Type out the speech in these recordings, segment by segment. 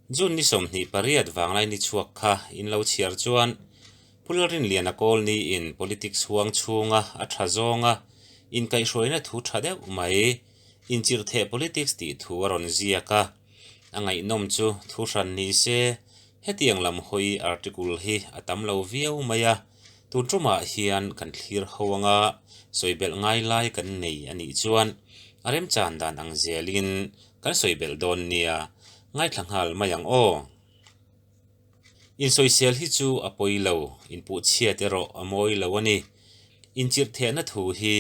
June ni 28 vanglai ni chhuak kha in lo chhiar chuan Pu Lalrinliana kawl niin politics huang chhunga a tha zawnga inkaihhruaina thu tha deuh mai inchirhtheh politics tih thu a rawn ziak a. A ngaihnawm chu thu hran ni se hetiang lam hawi article hi a tam lo viau mai a, tun tumah hian kan thlir ho anga sawi belh ngai lai kan nei a nih chuan a remchan dan ang zelin kan sawi belh dawn nia, ngaithla nghal mai ang aw. Insawisel hi chu a pawi lo, inpuhchhiat erawh a mawi lo a ni. Inchirhthehna thu hi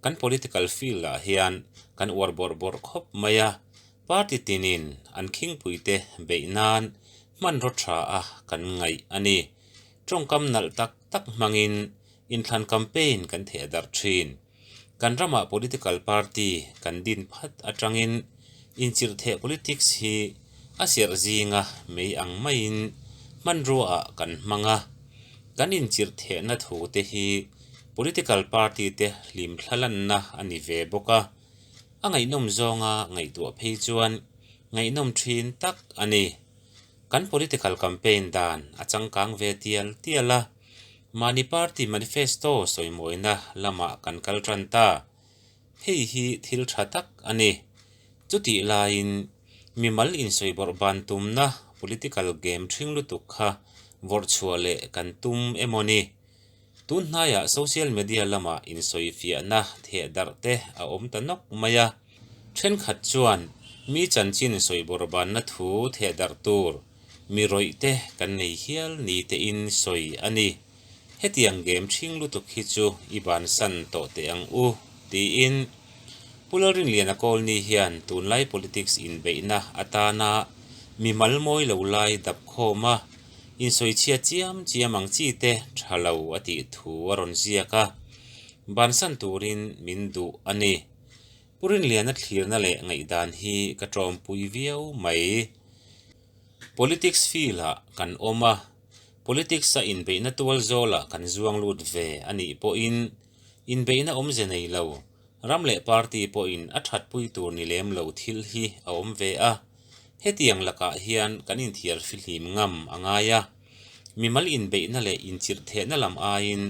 kan political field ah hian kan uar bawrh bawrh khawp mai a, party tinin an khingpuite beih nan hmanraw tha a kan ngaih a ni. Tawngkam nalh tak tak hmangin inthlan campaign kan theh darh thin. Kan ramah political party kan din phat atangin inchirhtheh politics hi a serh zinga mei ang maiin hmanruaah kan hmang a. Kan inchirhthehna thu te hi political party te hlim thlalanna a ni ve bawk a. A ngaihnawm zawnga ngaihtuah phei chuan ngaihnawm thin tak a ni. Kan political campaign dan a changkang ve tial tial a, mahni party manifesto sawimawina lamah kan kal tan ta. Hei hi thil tha tak a ni. Chutih laiin mimal insawibawrh ban tumna political game ṭhing lutuk kha vawrh chhuah leh kan tum emaw ni? Tun hnaiah social media lamah insawifiahna theh darh te a awm ta nawk mai a. Thenkhat chuan mi chanchin sawibawrh banna thu theh darh tur mi rawih te kan nei hial ni tein sawi a ni. Hetiang game ṭhing lutuk hi chu i bansan tawh teh ang u, tiin Pu Lalrinliana Kawlni hian tunlai politics inbeihna atana mimal mawi lo lai dap khawm a, Insawichhia chiam chiam ang chi te tha lo a tih thu a rawn ziak a, bansan turin min duh a ni. Pu Rinliana thlirna leh ngaihdan hi ka tawmpui viau mai. Politics field-ah kan awm a, politics-a inbeihna tual zawlah kan zuang lut ve a nih pawhin inbeihna awmze nei lo, ram leh party pawhin a thatpui tur ni lem lo thil hi a awm ve a. Hetiang lakah hian kan inthiar fihlim ngam a ngai a, mimal inbeihna leh inchirhthehna lam aiin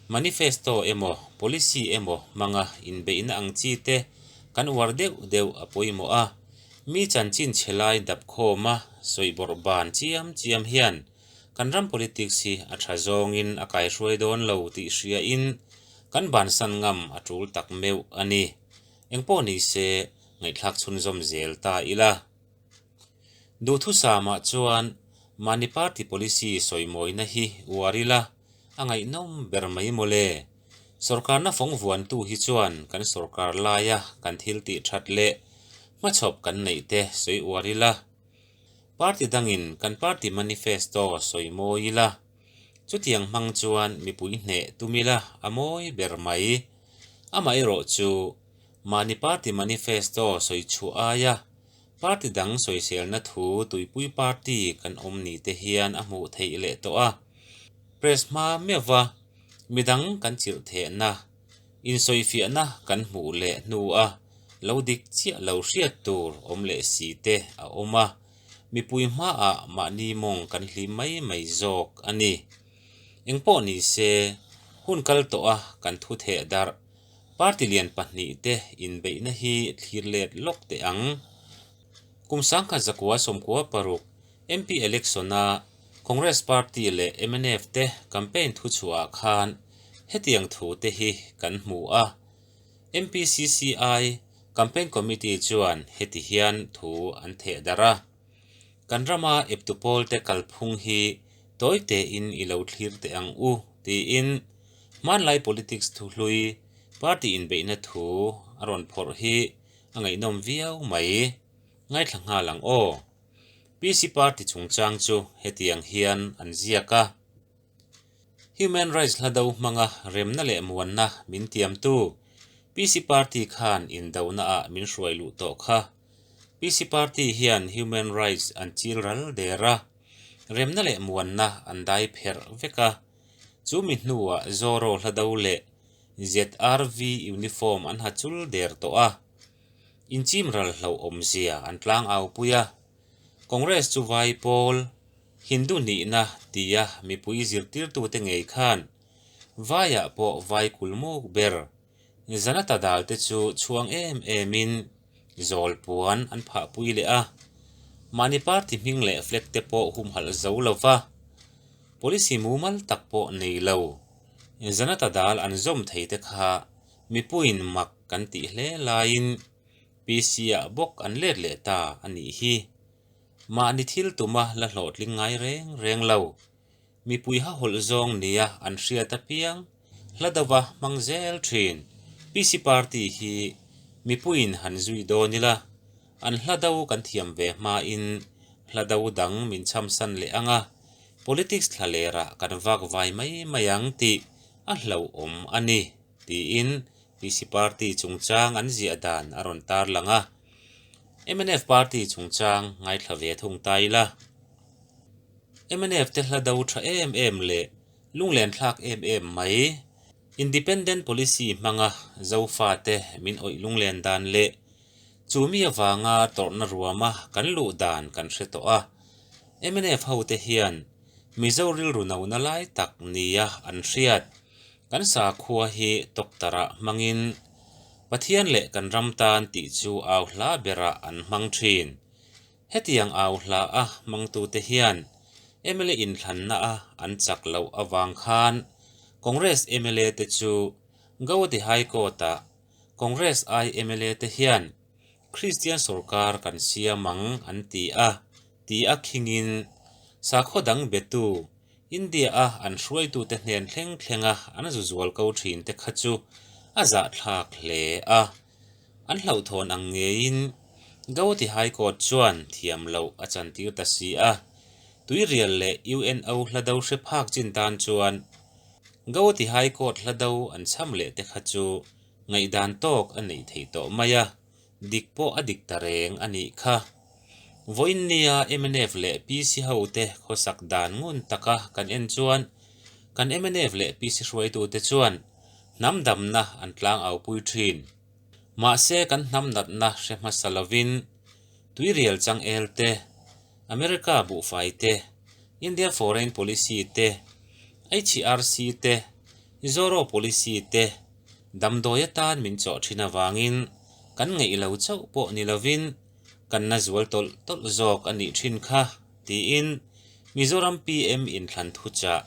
manifesto emaw policy emaw hmanga inbeihna ang chi te kan uar deuh deuh a pawimawh a, mi chanchin chhe lai dap khawma sawibawrh ban chiam chiam hian kan ram politics hi a tha zawngin a kaihruai dawn lo tih hriain kan bansan ngam a tul tak meuh a ni. Engpawh ni se ngaihthlak chhunzawm zel ta ila. Duhthusam-ah chuan mahni party policy sawimawina hi uar ila a ngaihnawm ber mai mawle. Sorkarna fawng vuantu hi chuan kan sorkar laia kan thil tih that leh hmachhawp kan neih te sawi uar ila. Party dangin kan party manifesto sawi mawi ila. Chutiang hmang chuan mipui hneh tum ila a mawi ber mai. Amaherawh chu Mahni party manifesto sawi chhuah aia party dang sawiselna thu tuipui party kan awm ni te hian a hmuh theih leh tawh a. Press hma meuhva midang kan chilh thehna, insawifiahna kan hmuh leh hnua lo dik chiah lo hriat tur awm leh si te a awm a, mipui hmaah mahni mawng kan hlim mai mai zawk a ni. Engpawh ni se, hun kal tawh a kan thu theh darh. Party lian pahnihte inbeihna hi thlir let lawk teh ang. Kum 1996 MP election-a Congress Party leh mnf te campaign thuchhuahah khan hetiang thu te hi kan hmu a. MPCCI Campaign Committee chuan heti hian thu an theh darh a. Kan rama eptu pawlte kalphung hi tawi tein i lo thlir teh ang u, tiin hmanlai politics thuhlui party inbeihna thu a rawn phawrh hi a ngaihnawm viau mai. Ngaithla nghal ang aw. PC party chungchang chu hetiang hian an ziak a. Human rights hla do hmanga remna leh muanna min tiamtu PC party khan indonaah min hruai luh tawh kha. PC party hian human rights an chil ral der a, remna leh muanna an dai pherh vek a. Chu mi hnuah Zoro hla do leh ZRV uniform an ha chul der tawh a, inchim ral hlauhawmzia an tlangau pui a. Congress chu vai pawl, Hindu nihna tia mipui zirtirtute ngei khan vaiah pawh vai kulmuk ber Janata Dal te chu chhuang em emin zawl puan an phahpui leh a, mahni party hming leh flag te pawh humhalh zo lova policy mumal tak pawh nei lo Janata Dal an zawm thei te kha mipuiin mak kan tih hle laiin PC-ah bawk an let leh ta a nih hi. Mahni thil tuma la hlawhtling ngai reng reng lo. Mipui hahawlh zawng nia an hriat apiang hla deuha hmang zel thin. PC party hi mipuiin han zui dawn ila, an hla do kan thiam ve hmain hla do dang min chhamsan leh ang a, politics thla lerah kan vak vai mai mai ang tih a hlauhawm a ni, tiin PC party chungchang an ziah dan a rawn tarlang a. Mnf party chungchang ngaithla ve thung ta ila. Mnf te hla do tha em em leh lunglen thlak em em mai. Independent policy hmanga Zofate min awih lunglen dan leh chu mi avanga tawrhna ruama kan luh dan kan hre tawh a. Mnf hote hian Mizo rilru nona lai tak nia an hriat. Kan sakhua hi tawktarah hmangin Pathian leh kan ram tan tih chu au hla berah an hmang thin. Hetiang au hla a hmangtute hian mla inthlanna a an chak loh avang khan Congress mla te chu Gauhati High Court-ah Congress ai mla te hian Kristian sorkar kan siam ang an ti a ti a khingin sakhaw dang betu India a an hruaitute hnen thleng thlenga an zu zual ko thin te kha chu a zahthlak hle a. An hlauhthawn ang ngeiin Gauhati High Court chuan thiam loh a chantir ta si a. Tuirial leh UNO hla do hre phak chin tan chuan Gauhati High Court hla do an chham leh te kha chu ngaihdan tawk a neih theih tawh mai a, dik pawh a dik ta reng a nih kha. Vawiin nia mnf leh PC hote khawsak dan ngun taka kan en chuan kan mnf leh PC hruaitute chuan hnam damna an tlang aupui thin. Mahse kan hnam natna hre hmasa lovin Tuirial changel te, America buhfai te, India foreign policy te, HRC te, Zoro policy te damdawi atan min chawh thin avangin kan ngeih lo chauh pawh ni lovin kan na zual tawlh tawlh zawk a nih thin kha tiin Mizoram PM inthlan thuchah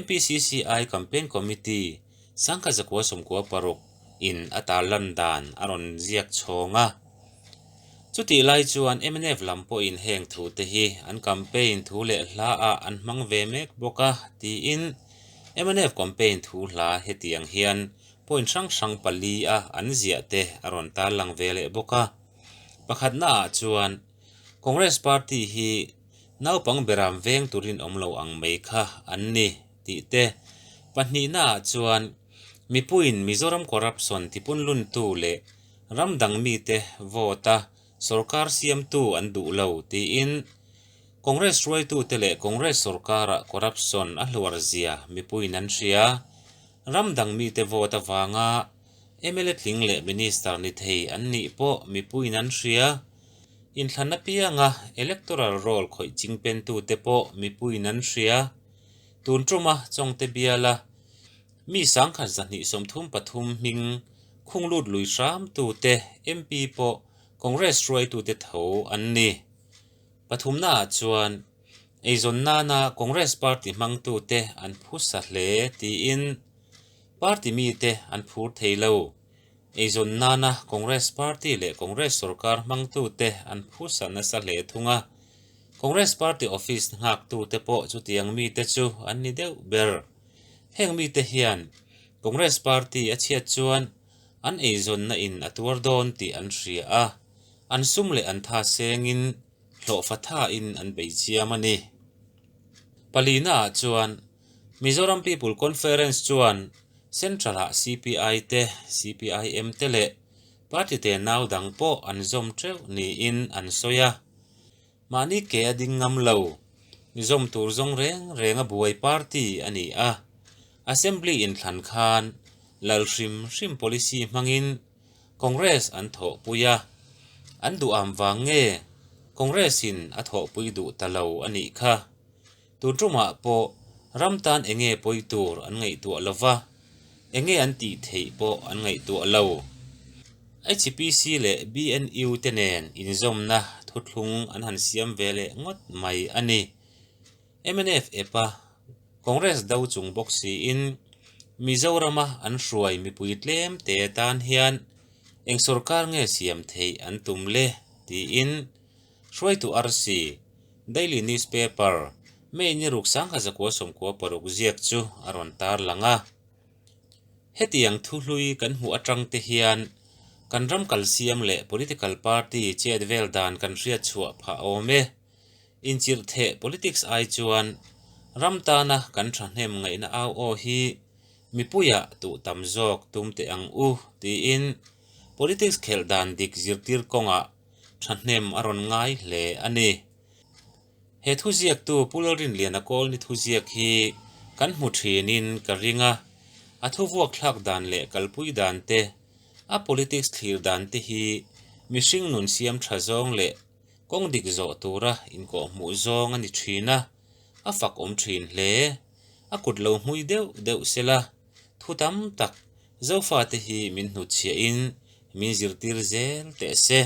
MPCCI Campaign Committee Sangkha zakua 96 in a tarlan dan a rawn ziak chhawng a. Chutih lai chuan mnf lam pawhin heng thu te hi an campaign thu leh hla ah an hmang ve mek bawk a tiin mnf campaign thu hla hetiang hian point hrang hrang pali a an ziah te a rawn tarlang ve leh bawk a. Pakhatna ah chuan Congress party hi naupang beram veng turin awm lo ang mai kha an ni tih te, pahnihna ah chuan mipuiin Mizoram corruption tipunluntu leh ram dang mite vote a sorkar siamtu an duh lo tiin Congress hruaitute leh Congress sorkara corruption a hluar zia mipuiin an hria. Ram dang mite vote avanga mla tling leh minister ni thei an nih pawh mipuiin an hria. Inthlan apianga electoral roll khawih chingpentute pawh mipuiin an hria. Tun tuma Chawngte biala mi 1233 hming khunglut lui hramtute MP pawh Congress hruaitute tho an ni. Pathumnaah chuan eizawn nana Congress party hmangtute an phusa hle tiin party mite an phur thei lo. Eizawn nana Congress party leh Congress sorkar hmangtute an phusa nasa hle thung a. Congress party office nghaktute pawh chutiang mite chu an ni deuh ber. Heng mite hian Congress party a chhiat chuan an eizawnna in a tuar dawn tih an hria a, an sum leh an tha sengin hlawhfa thain an bei chiam a ni. Palina ah chuan Mizoram People Conference chuan Central ah CPI te, CPIM te leh party te nau dang pawh an zawm teuh niin an sawi a. Mahni ke a ding ngam lo. Zawm tur zawng reng reng a buai party a ni a. Assembly inthlan khan lal hrim hrim policy hmangin Congress an thawhpui a, an duham vang nge? Congress-in a thawhpui duh ta lo a nih kha. Tun tumah pawh ram tan enge pawi tur an ngaihtuah lo va, enge an tih theih pawh an ngaihtuah lo. HPC leh BNU te nen inzawmna thuthlung an han siam ve leh ngawt mai a ni. Mnf epa Congress do chung bawk siin Mizorama an hruai mipui tlem te tan hian eng sorkar nge siam theih an tum le tiin Hruaitu arsi, Daily Newspaper, May ni ruk sangkha zakua 96 ziak chu a rawn tar lang a. Hetiang thu hlui kan hmuh atang te hian kan ram kalsiam leh political party chet vel dan kan hriat chhuah phah awm e. Inchirh theh politics ai chuan ram tana kan thahnem ngaihna au aw hi mipuiah tuh tam zawk tum teh ang u tiin politics khelh dan dik zirtir kawngah thahnem a rawn ngai hle a ni. He thuziaktu Pu Lalrinliana Kawlni thuziak hi kan hmu thinin ka ring a, a thuvuak thlak dan leh kalpui dan te, a politics thlir dan te hi mihring nun siam tha zawng leh kawng dik zawh tura inkawhhmuh zawng a ni thin a, a fak awm thin hle. A kut lo hmui deuh deuh sela, thu tam tak Zofate hi min hnutchhiahin min zirtir zel teh se.